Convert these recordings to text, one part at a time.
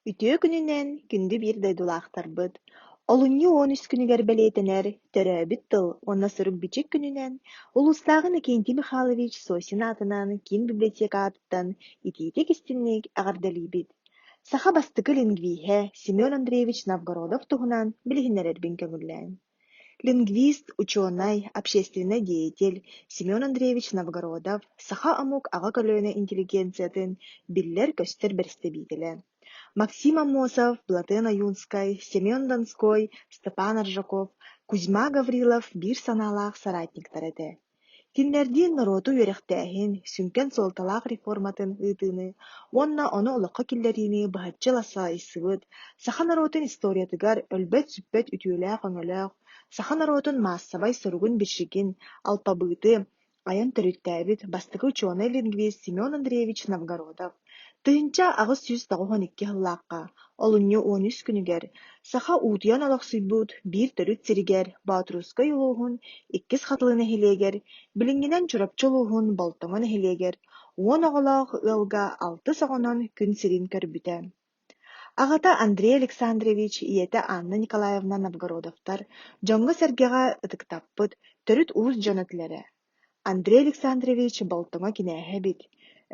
Үтүө күнүнэн, күндү биир дойдулаахтарбыт! Олунньу 13 күнүгэр бэлиэтэнэр Төрөөбүт тыл уонна сурук-бичик күнүнэн улуустааҕы Иннокентий Михайлович Сосин аатынан киин библиотека аатыттан итиитик-истиҥник эҕэрдэлиибит! Саха бастакы лингвиһэ Семен Андреевич Новгородов туһунан билиһиннэрэрбин көҥүллээҥ. Лингвист, учуонай, общественнай деятель Семен Андреевич Новгородов саха омук аҕа көлүөнэ интеллигенциятын биллэр-көстөр бэрэстэбиитэлэ. Максим Аммосов, Платон Ойуунскай, Семен Донской, Степан Аржаков, Кузьма Гаврилов биир санаалаах соратниктара этэ. Кинилэрдиин норуоту үөрэхтээһин сүҥкэн суолталаах реформатын ыытыыны уонна ону олоххо киллэриини быһаччы салайсыбыт, саха норуотун историятыгар өлбөт-сүппэт үтүөлээх-өҥөлөөх, саха норуотун маассабай суругун-бичигин, алпабыыты айан төрүттээбит бастакы учуонай-лингвист Семен Андреевич Новгородов 1892 сыллаахха олунньу 13 күнүгэр саха уутуйан олохсуйбут биир төрүт сиригэр Боотурусскай улууһун Иккис Хатылы нэһилиэгэр, билиҥҥинэн Чурапчы улууһун Болтоҥо нэһилиэгэр 10 оҕолоох ыалга алтыс оҕонон күн сирин көрбүтэ. Аҕата Андрей Александрович, ийэтэ Анна Николаевна Новгородовтар дьоҥҥо-сэргэҕэ ытыктаппыт төрүт уус дьон этилэрэ. Андрей Александрович Болтоҥо кинээһэ эбит.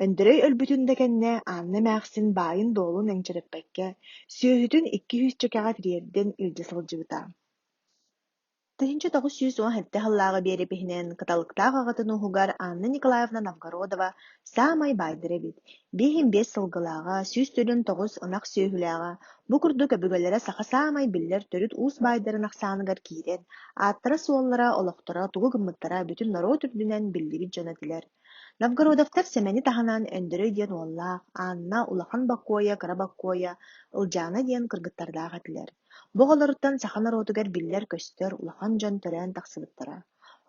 Өндөрөй өлбүтүн да кэннэ Анна эмээхсин баайын-дуолун эҥчэрэппэккэ, сүөһүтүн 200 чөкөҕө тириэрдэн илдьэ сылдьыбыта. 1917 сыллааҕы биэрэпиһинэн Кыталыктаах аҕатын ууһугар Анна Николаевна Новгородова саамай баайдара эбит. 55 сылгылааҕа, 149 ынах сүөһүлээҕэ, бу курдук өбүгэлэрэ саха саамай биллэр төрүт уус баайдарын ахсааныгар киирэн, ааттара-суоллара, олохторо, тугу гыммыттара бүтүн норуот үрдүнэн биллибит дьон этилэр. Новгородовтар Сэмэни таһынан Өндөрөй диэн уоллаах, Анна Улахан Боккуойа, Кыра Боккуойа, Ылдьаана диэн кыргыттардаах этилэр. Бу оҕолоруттан саха норуотугар биллэр-көстөр улахан дьон төрөөн тахсыбыттара.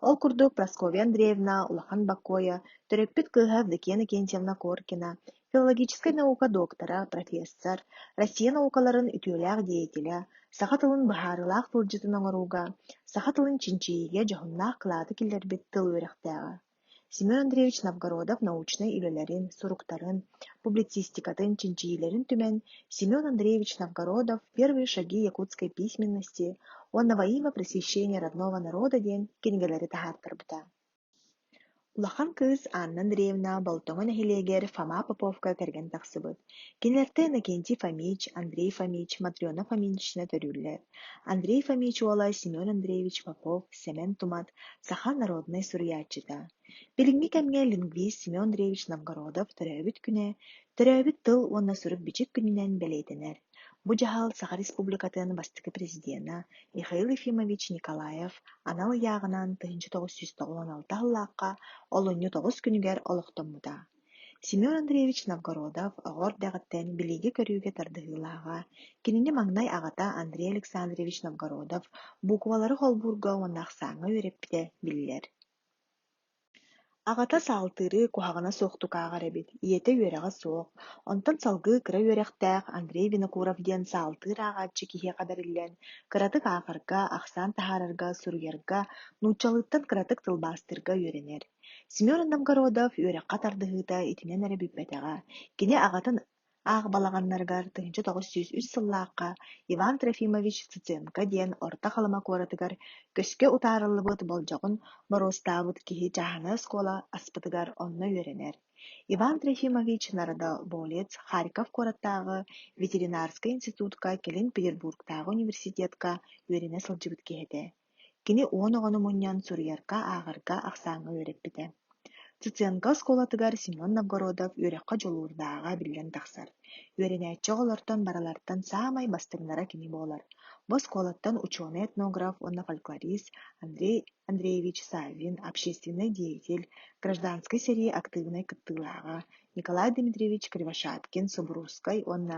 Ол курдук Прасковья Андреевна Улахан Боккуойа төрөппүт кыыһа Евдокия Иннокентьевна Коркина, филологическай наука доктора, профессор, Россия наукаларын үтүөлээх деятелэ, саха тылын быһаарыылаах тылдьытын оҥорууга, саха тылын чинчийиигэ дьоһуннаах кылааты киллэрбит тыл үөрэхтээҕэ. Семен Андреевич Новгородов научнай үлэлэрин, суруктарын, публицистикатын, чинчийиилэрин түмэн Семен Андреевич Новгородов «Первые шаги якутской письменности» уонна «Во имя просвещения родного народа» диэн кинигэлэри таһаартарбыта. Улахан кыыс Анна Андреевна Болтоҥо нэһилиэгэр Фома Поповка кэргэн тахсыбыт. Кинилэртэн Иннокентий Фомич, Андрей Фомич, Матрена Фоминична төрүүллэр. Андрей Фомич уола Семен Андреевич Попов, Сэмэн Тумат саха народнай суруйааччыта. Билиҥҥи кэмҥэ лингвист Семен Андреевич Новгородов төрөөбүт күнэ Төрөөбүт тыл уонна сурук-бичик күнүнэн бэлиэтэнэр. Бу дьаһал Саха Республикатын бастакы президенэ Михаил Ефимович Николаев анал ыйааҕынан 1996 сыллаахха олунньу 9 күнүгэр олохтоммута. Семен Андреевич Новгородов оҕо эрдэҕиттэн билиигэ-көрүүгэ тардыһыылааҕа, кинини маҥнай аҕата Андрей Александрович Новгородов буукубалары холбуурга уонна ахсааҥҥа үөрэппитэ биллэр. Аҕата саалтыыры куһаҕана суохтук ааҕар эбит, ийэтэ үөрэҕэ суох, онтон салгыы кыра үөрэхтээх Андрей Винокуров диэн саалтыыр ааҕааччы киһиэхэ бэриллэн, кыратык ааҕарга, ахсаан таһаарарга, суруйарга, нууччалыыттан кыратык тылбаастыырга үөрэнэр. Семен Новгородов үөрэххэ тардыһыыта итинэн эрэ бүппэтэҕэ, кини аҕатын аах балаҕаннарыгар 1903 сыллаахха Иван Трофимович Цыценко диэн Орто Халыма куоратыгар көскө утаарыллыбыт болдьоҕун боруостаабыт киһи чааһынай оскуола аспытыгар онно үөрэнэр. Иван Трофимович народоволец Харьков куораттааҕы ветеринарскай институтка кэлин Петербургтааҕы университетка үөрэнэ сылдьыбыт киһи этэ. Кини 10 оҕону мунньан суруйарга, ааҕарга, ахсааҥҥа үөрэппитэ. Цыценко оскуолатыгар Семен Новгородов үөрэххэ дьулуурдааҕа биллэн тахсар. Үөрэнээччи оҕолортон барыларыттан саамай бастыҥнара кини буолар. Бу оскуолаттан учуонай-этнограф уонна фольклорист Андрей Андреевич Саввин, общественнай деятель, гражданскай сэрии актыыбынай кыттыылааҕа Николай Дмитриевич Кривошапкин, Субуруускай уонна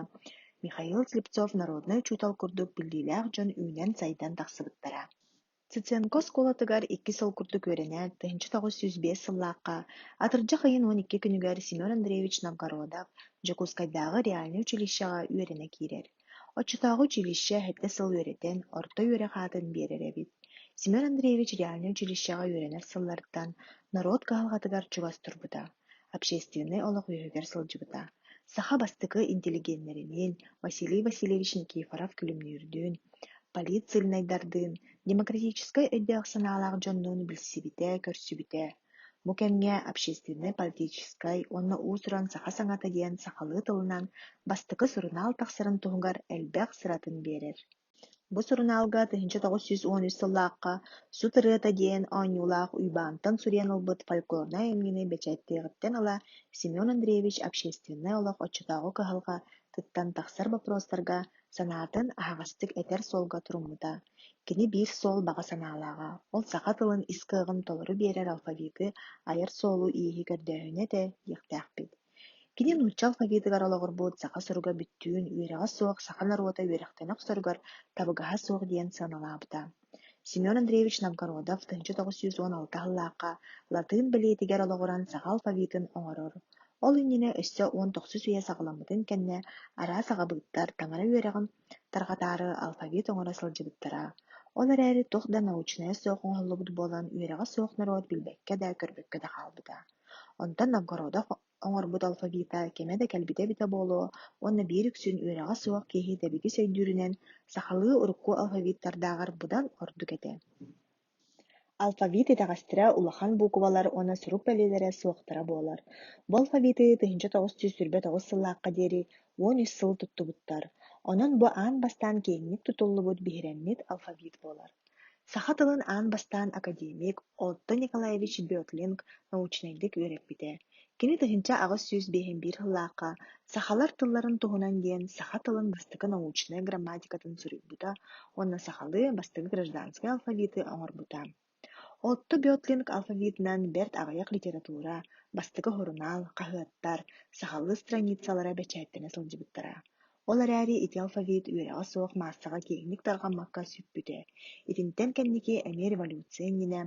Михаил Слепцов народнай учуутал курдук биллиилээх дьон үүнэн-сайдан тахсыбыттара. Цыценко оскуолатыгар икки сыл курдук үөрэнээт, 1905 сыллаахха атырдьах ыйын 12 күнүгэр Семен Андреевич Новгородов Дьокуускайдааҕы реальнай училищеҕа үөрэнэ киирэр. Оччотооҕу училище сэттэ сыл үөрэтэн, орто үөрэх аатын биэрэр эбит. Семен Андреевич реальнай училищеҕа үөрэнэр сылларыттан норуот кыһалҕатыгар чугас турбута, общественнай олох үөһүгэр сылдьыбыта. Саха бастакы интеллигеннэриниин Василий Васильевич Никифоров-Күлүмнүүрдүүн, политсыыльнайдардыын, демократическай өйдөөх-санаалаах дьоннуун билсибитэ-көрсүбүтэ. Бу кэмҥэ общественнай-политическай уонна уус-уран «Саха саҥата» диэн сахалыы тылынан бастакы сурунаал тахсарын туһугар элбэх сыратын биэрэр. Бу сурунаалга 1913 сыллаахха «Сут ырыата» диэн оонньуулаах Уйбаантан суруйан ылбыт фольклорнай айымньыны бэчээттиэҕиттэн ыла Семен Андреевич общественнай олох оччотооҕу кыһалҕатыттан тахсар боппуруостарга санаатын аһаҕастык этэр суолга туруммута. Кини биир суол баҕа санаалааҕа, ол саха тылын ис кыаҕын толору биэрэр алфавиты айар суолу-ииһи көрдөөһүнэ этэ диэхтээхпит. Кини нуучча алфавитыгар олоҕурбут саха суруга бүттүүн үөрэҕэ суох саха норуота үөрэхтэнэ охсоругар табыгаһа суох диэн сыаналаабыта. Семен Андреевич Новгородов 1916 сыллаахха латыын бэлиэтигэр олоҕуран саха алфавитын оҥорор. Ол иннинэ өссө 19 үйэ саҕаламмытын кэннэ араас аҕабыыттар таҥара үөрэҕин тарҕатаары алфавит оҥоро сылдьыбыттара. Ол эрээри туох да научнайа суох оҥоһуллубут буолан үөрэҕэ суох норуот билбэккэ да, көрбөккө да хаалбыта. Онтон Новгородов оҥорбут алфавита кэмэ да кэлбитэ эбитэ буолуо уонна биир үксүн үөрэҕэ суох киһи дэбигис өйдүүрүнэн сахалыы урукку алфавиттардааҕар быдан ордук этэ. Алфавит итэҕэстэрэ улахан буукубалар уонна сурук бэлиэлэрэ суохтара буолар. Бу алфавиты 1929 сыллаахха диэри 13 сыл туттубуттар. Онон бу аан бастаан киэҥник тутуллубут биһирэммит алфавит буолар. Саха тылын аан бастаан академик Отто Николаевич Бетлинг научнайдык үөрэппитэ. Кини 1851 сыллаахха «Сахалар тылларын туһунан» диэн саха тылын бастакы научнай грамматикатын суруйбута уонна сахалыы бастакы гражданскай алфавиты оҥорбута. Отто Бетлинг алфавитынан бэрт аҕыйах литература, бастакы сурунаал, хаһыаттар, сахалыы страницалара бэчээттэнэ сылдьыбыттара. Ол эрээри ити алфавит үөрэҕэ суох маассаҕа киэҥник тарҕаммакка сүппүтэ. Итинтэн кэнники эмиэ революция иннинэ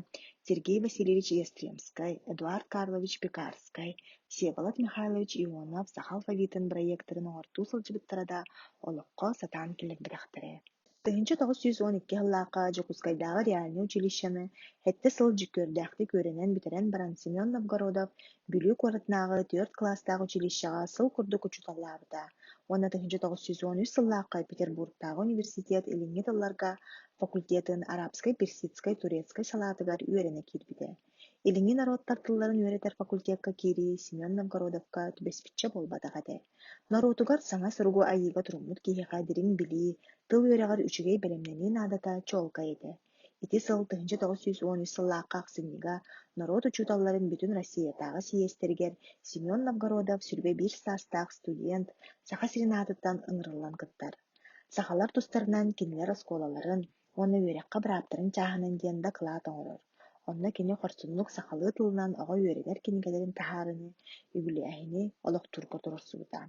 Сергей Васильевич Ястремскай, Эдуард Карлович Пекарскай, Всеволод Михайлович Ионов саха алфавитын бырайыактарын оҥортуу сылдьыбыттара да, олоххо сатаан киллэрбэтэхтэрэ. 1912 сыллаахха Дьокуускайдааҕы реальнай училищены сэттэ сыл дьүккүөрдээхтик үөрэнэн бүтэрэн баран Семен Новгородов Бүлүү куоратынааҕы түөрт кылаастаах училищеҕа сыл курдук учууталлаабыта уонна 1913 сыллаахха Петербургтааҕы университет илиҥҥи тылларга факультетын арабскай-персидскэй турецкай салаатыгар үөрэнэ киирбитэ. Илиҥҥи норуоттар тылларын үөрэтэр факультекка киирии Семен Новгородовка түбэспиччэ буолбатах этэ. Норуотугар саҥа суругу айыыга туруммут киһиэхэ дириҥ билии, тыл үөрэҕэр үчүгэй бэлэмнэнии наадата чуолкай этэ. Ити сыл 1913 сыллаахха ахсынньыга норуот учууталларын Бүтүн Россиятааҕы сийиэстэригэр Семен Новгородов 21 саастаах студент Саха сирин аатыттан ыҥырыллан кыттар. Сахалар тустарынан кинилэр оскуолаларын уонна үөрэххэ бырааптарын чааһынан диэн дакылаат оҥорор. Онно кини хорсуннук сахалыы тылынан оҕо үөрэнэр кинигэлэрин таһаарыыны, үбүлээһини олохтуурга туруорсубута.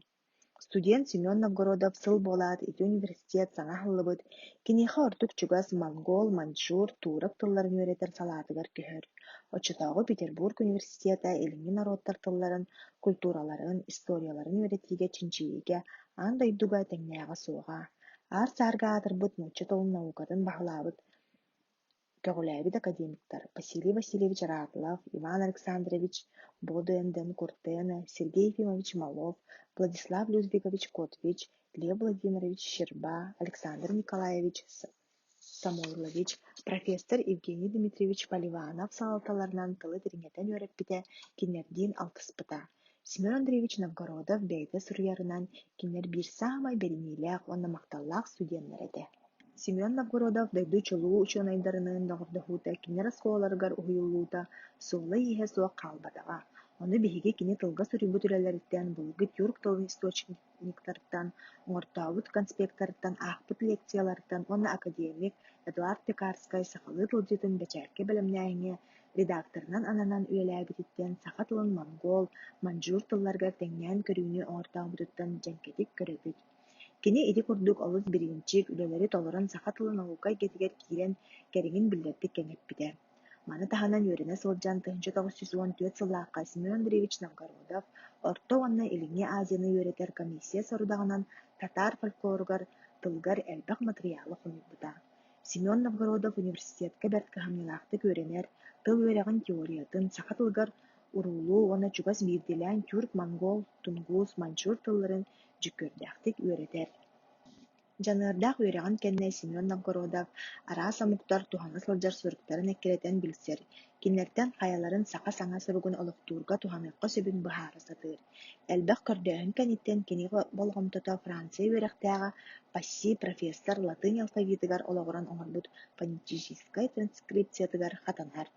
Студент Семен Новгородов сыл буолаат ити университет саҥа аһыллыбыт, киниэхэ ордук чугас монгол, маньчжур, турок тылларын үөрэтэр салаатыгар көһөр. Оччотооҕу Петербург университета илиҥҥи норуоттар тылларын, культураларын, историяларын үөрэтиигэ, чинчийиигэ аан дойдуга тэҥнээҕэ суоҕа. Аар-саарга аатырбыт нуучча тылын наукатын баһылаабыт, көҕүлээбит академиктар Василий Васильевич Ратлов, Иван Александрович Бодуэн-Куртена, Сергей Ефимович Малов, Владислав Людвигович Котвич, Лев Владимирович Щерба, Александр Николаевич Самойлович, профессор Евгений Дмитриевич Поливанов салалталарынан тылы дириҥэтэн үөрэппитэ, кинилэрдиин алтыспыта. Семен Андреевич Новгородов бэйэтэ суруйарынан, кинилэр биир саамай бэриниилээх уонна махталлаах студеннара этэ. Семен Новгородов дойду чулуу учуонайдарыныын доҕордоһуута кинилэр оскуолаларыгар уһуйуллуута суола-ииһэ суох хаалбатаҕа. Ону биһиги кини тылга суруйбут үлэлэриттэн, былыргы тюрк тылын источниктарыттан, оҥортообут конспектарыттан, аахпыт лекцияларыттан уонна академик Эдуард Пекарскай сахалыы тылдьытын бэчээккэ бэлэмнээһиҥҥэ редакторынан ананан үлэлээбититтэн саха тылын монгол, маньчжур тылларыгар тэҥнээн көрүүнү оҥортообутуттан дьэҥкэтик көрөбүт. Кини ити курдук олус бириинчик үлэлэри толорон саха тылын наука эйгэтигэр киирэн кэриҥин биллэрдик кэҥэппитэ. Маны таһынан үөрэнэ сылдьан 1914 сыллаахха Семен Андреевич Новгородов Орто уонна Илиҥҥи Азияны үөрэтэр комиссия сорудаҕынан татаар фольклоругар, тылыгар элбэх матырыйаалы хомуйбута. Семен Новгородов университетка бэрт кыһамньылаахтык үөрэнэр, тыл үөрэҕин теориятын, саха тылыгар уруулуу уонна чугас биирдиилээн тюрк, монгол, тунгус, маньчжур тылларын дьүккүөрдээхтик үөрэтэр. Дьаныардаах үөрэҕин кэннэ Семен Новгородов араас омуктар туһана сылдьар суруктарын эккирэтэн билсэр, кинилэртэн хайаларын саха саҥа суругун олохтуурга туһаныахха сөбүн быһаара сатыыр. Элбэх көрдөөһүн кэнниттэн кини болҕомтото Франция үөрэхтээҕэ Пасси профессор латынь алфавитыгар олоҕуран оҥорбут фонетическай транскрипциятыгар хатанар.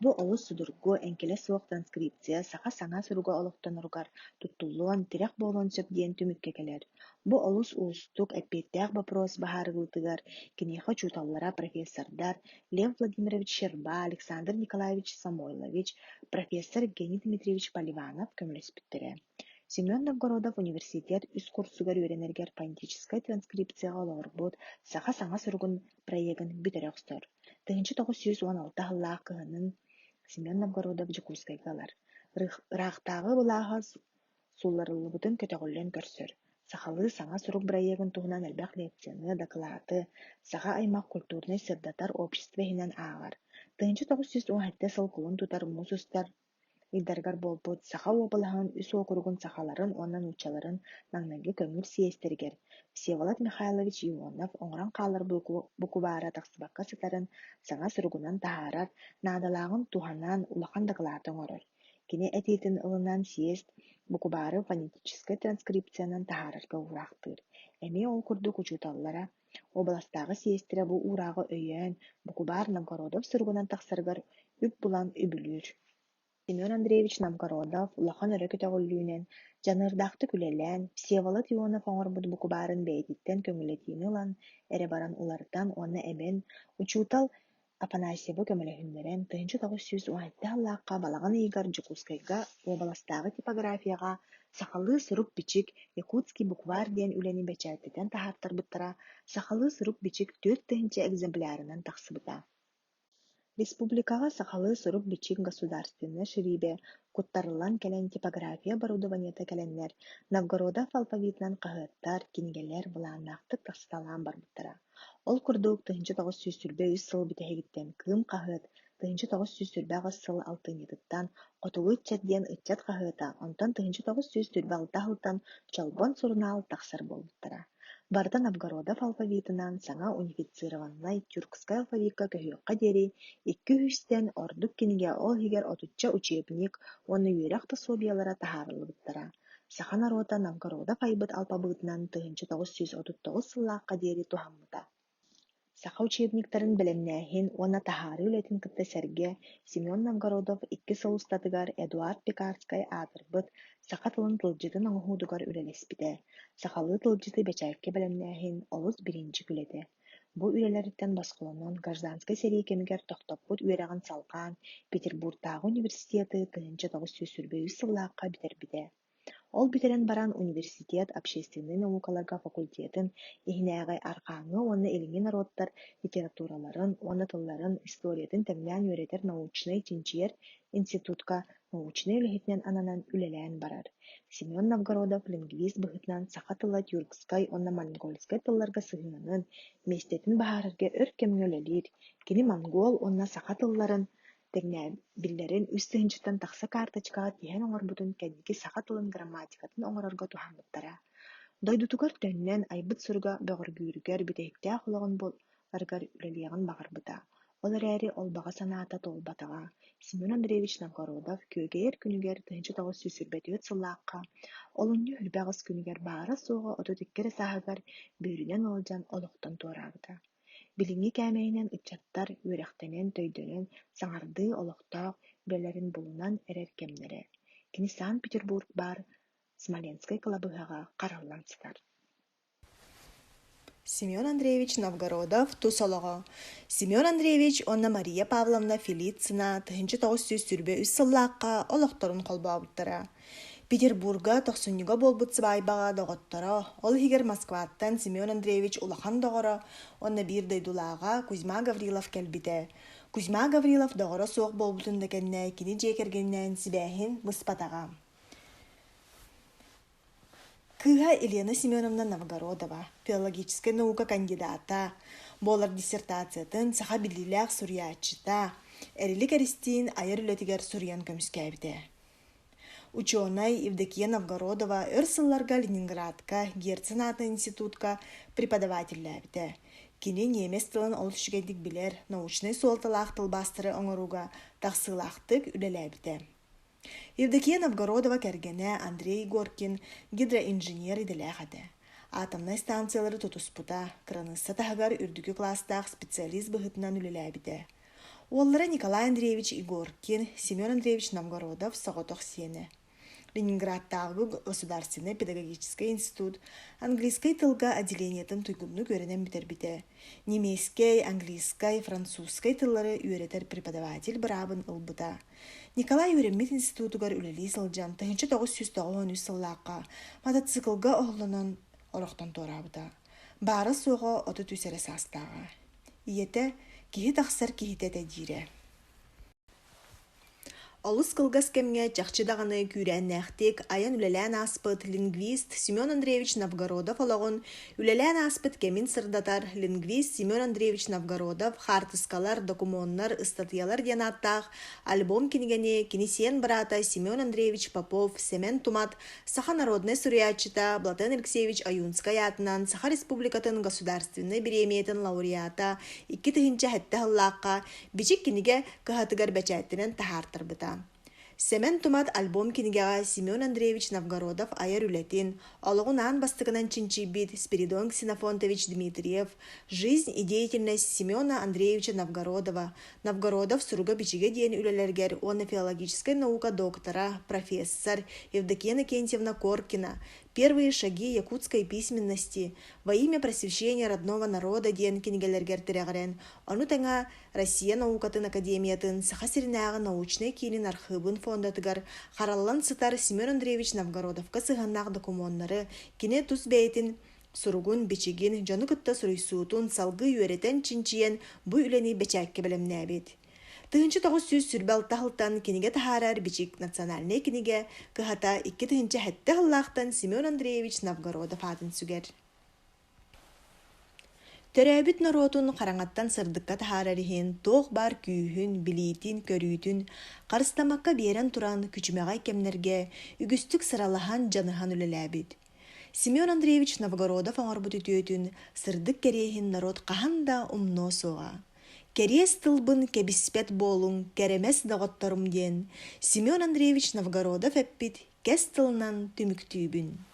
Бу олус судургу, эҥкилэ суох транскрипция саха саҥа суруга олохтоноругар туттуллуон, тирэх буолуон сөп диэн түмүккэ кэлэр. Бу олус уустук, эппиэттээх боппуруос быһаарыллыытыгар киниэхэ учууталлара, профессордар Лев Владимирович Щерба, Александр Николаевич Самойлович, профессор Евгений Дмитриевич Поливанов көмөлөспүттэрэ. Семен Новгородов университет үс курсугар үөрэнэригэр фонетическай транскрипцияҕа олоҕурбут саха саҥа суругун проегын бүтэрэ охсор. 1916 сыллаах кыһынын Семен Новгородов Дьокуускайга ылар. Ыраахтааҕы былааһа суулларыллыбытын көтөҕүллэн көрсөр. Сахалыы саҥа сурук бырайыагын туһунан элбэх лекцияны, дакылааты Саха аймах культурнай-сырдатар общество иһинэн ааҕар. 1917 сыл кулун тутар муус устар ыйдарыгар буолбут Саха уобалаһын үс уокуругун сахаларын уонна нууччаларын маҥнайгы көҥүл съезтэригэр Всеволод Михайлович Ионов оҥорон хаалар букубаара тахсыбакка сытарын саҥа суругунан таһаарар наадалааҕын туһанан улахан дакылааты оҥорор. Кини этиитин ылынан съезд букубаары фонетическай транскрипциянан таһаарарга уураахтыыр. Эмиэ ол курдук учууталлара, уобаластааҕы съезтэрэ бу уурааҕы өйөөн, букубаар Новгородов суругунан тахсарыгар үп булан үбүлүүр. Семен Андреевич Новгородов улахан өрө көтөҕүллүүнэн, дьаныардаахтык үлэлээн, Всеволод Ионов оҥорбут букубаарын бэйэтиттэн көҥүллэтиини ылан эрэ баран уларытан уонна эбэн, учуутал Афанасьевы көмөлөһүннэрэн, 1917 сыллаахха балаҕан ыйыгар Дьокуускайга уобаластааҕы типографияҕа «Сахалыы сурук-бичик. Якутский букварь» диэн үлэни бэчээттэтэн таһаартарбыттара, сахалыы сурук-бичик 4000 экземплярынан тахсыбыта. Республикаҕа сахалыы сурук-бичик государственнай шириибэ куттарыллан кэлэн типография оборудованиета кэлэннэр, Новгородов алфавитынан хаһыаттар, кинигэлэр былааннаахтык тахсыталаан барбыттара. Ол курдук, 1923 сыл бүтэһигиттэн «Кыым» хаһыат, 1928 сыл алтынньытыттан «Хотугу ыччат» диэн ыччат хаһыата, онтон 1926 сылтан «Чолбон» сурунаал тахсар буолбуттара. Барыта Новгородов алфавитынан саҥа унифицированнай тюркскай алфавикка көһүөххэ диэри икки үһүстэн ордук кинигэ, ол иһигэр отучча учебник уонна үөрэх пособиелара таһаарыллыбыттара. Саха норуота Новгородов айбыт алпабыытынан 1939 сыллаахха диэри туһаммыта. Саха учебниктарын бэлэмнээһин уонна таһаарыы үлэтин кытта сэргэ Семен Новгородов икки сыл устатыгар Эдуард Пекарскай аатырбыт саха тылын тылдьытын оҥоһуутугар үлэлэспитэ. Сахалыы тылдьыты бэчээккэ бэлэмнээһин олус бириинчик үлэтэ. Бу үлэлэриттэн босхолонон гражданскай сэрии кэмигэр тохтоппут үөрэҕин салҕаан Петербургтааҕы университеты 1923 сыллаахха бүтэрбитэ. Ол бүтэрэн баран университет общественнай наукаларга факультетын иһинээҕи арҕааҥҥы уонна илиҥҥи норуоттар литератураларын уонна тылларын историятын тэҥнээн үөрэтэр научнай-чинчийэр институтка научнай үлэһитинэн ананан үлэлээн барар. Семен Новгородов лингвист быһыытынан саха тыла тюркскай уонна монгольскай тылларга сыһыанын, миэстэтин быһаарарга өр кэмҥэ үлэлиир. Кини монгол уонна саха тылларын тэҥнээбиллэрин үс тыһыынчаттан тахса карточкаҕа тиһэн оҥорбутун кэнники саха тылын грамматикатын оҥорорго туһаммыттара. Дойдутугар төннөн, айбыт суруга бөҕөргүүрүгэр бүтэһиктээх олоҕун буларыгар үлэлиэҕин баҕарбыта. Ол эрээри ол баҕа санаата туолбатаҕа. Семен Андреевич Новгородов күөгэйэр күнүгэр 1924 сыллаахха олунньу 28 күнүгэр баара-суоҕа 32 эрэ сааһыгар бүөрүнэн ыалдьан олохтон туораабыта. Билиҥҥи кээмэйинэн ыччаттар үөрэхтэнэн, төйдөнөн, саҥардыы олохтоох үлэлэрин булунан эрэр кэмнэрэ. Кини Санкт-Петербург баар Смоленскай кылабыыһаҕа хараллан сытар. Семен Андреевич Новгородов тус олоҕо Семен Андреевич уонна Мария Павловна Фелицина 1923 сыллаахха олохторун холбообуттара. Петербурга тохсунньуга буолбут сыбаайбаҕа доҕотторо, ол иһигэр Москваттан Семен Андреевич улахан доҕоро уонна биир дойдулааҕа Кузьма Гаврилов кэлбитэ. Кузьма Гаврилов доҕоро суох буолбутун да кэннэ кини дьиэ кэргэнинээн сибээһин быспатаҕа. Кыыһа Елена Семеновна Новгородова, филологическай наука кандидата, буолар диссертациятын саха биллиилээх суруйааччыта Эрилик Эристиин айар үлэтигэр суруйан көмүскээбитэ. Учуонай Евдокия Новгородова өр сылларга Ленинградка Герцен аатынан институтка преподавателлээбитэ. Кини ньиэмэс тылын олус үчүгэйдик билэр, научнай суолталаах тылбаастары оҥорууга тахсыылаахтык үлэлээбитэ. Евдокия Новгородова кэргэнэ Андрей Егоркин гидроинженер идэлээх этэ. Атомнай станциялары тутуспута, кыраныысса таһыгар үрдүкү кылаастаах специалист быһыытынан үлэлээбитэ. Уоллара Николай Андреевич Егоркин, Семен Андреевич Новгородов соҕотох сиэнэ. Ленинградтааҕы государственнай педагогическай институт английскай тылга отделениетын туйгуннук үөрэнэн бүтэрбитэ. Немецкэй, английскай, французскай тыллары үөрэтэр преподаватель быраабын ылбыта. Николай үөрэммит институтугар үлэлии сылдьан 1993 сыллаахха мотоциклга оһоллонон олохтон туораабыта. Баара-суоҕа 33 эрэ саастааҕа. Ийэтэ киһи тахсар киһитэ этэ диирэ. Олус кылгас кэмҥэ чахчы даҕаны күүрээннээхтик айан үлэлээн ааспыт лингвист Семен Андреевич Новгородов олоҕун үлэлээн ааспыт кэмин сырдатар лингвист Семен Андреевич Новгородов хаартыскалар, докумуоннар, ыстатыйалар диэн ааттаах альбом кинигэни кини сиэн быраата Семен Андреевич Попов, Сэмэн Тумат, саха народнай суруйааччыта Платон Алексеевич Ойуунскай аатынан Саха Республикатын государственнай бириэмийэтин лауреата 2007 сыллаахха Бичик кинигэ кыһатыгар бэчээттэнэн таһаартарбыта. Сэмэн Тумат альбом-кинигэҕэ Семен Андреевич Новгородов айар үлэтин, олоҕун аан бастакынан чинчийбит Спиридон Ксенофонтович Дмитриев «Жизнь и деятельность Семена Андреевича Новгородова», Новгородов суруга-бичигэ диэн үлэлэригэр уонна филологическай наука доктора, профессор Евдокия Иннокентьевна Коркина «Первые шаги якутской письменности во имя просвещения родного народа» диэн кинигэлэригэр тирэҕирэн, ону тэҥэ Россия наукатын академиятын Саха сиринээҕи научнай киинин архыыбын фондатыгар хараллан сытар Семен Андреевич Новгородовка сыһыаннаах докумуоннары кини тус бэйэтин суругун, бичигин, дьону кытта суруйсуутун салгыы үөрэтэн-чинчийэн бу үлэни бэчээккэ бэлэмнээбит. 1926 сылтан кинигэ таһаарар Бичик национальнай кинигэ кыһата 2007 сыллаахтан Семен Андреевич Новгородов аатын сүгэр. Төрөөбүт норуотун хараҥаттан сырдыкка таһаарар иһин туох баар күүһүн, билиитин-көрүүтүн харыстаммакка биэрэн туран күчүмэҕэй кэмнэргэ үгүстүк сыралаһан, дьаныһан үлэлээбит. Семен Андреевич Новгородов оҥорбут үтүөтүн, сырдык кэриэһин норуот хаһан да умнуо суоҕа. «Кэриэс тылбын кэбиспэт буолуҥ, кэрэмэс доҕотторум» диэн Семен Андреевич Новгородов эппит кэс тылынан түмүктүүбүн.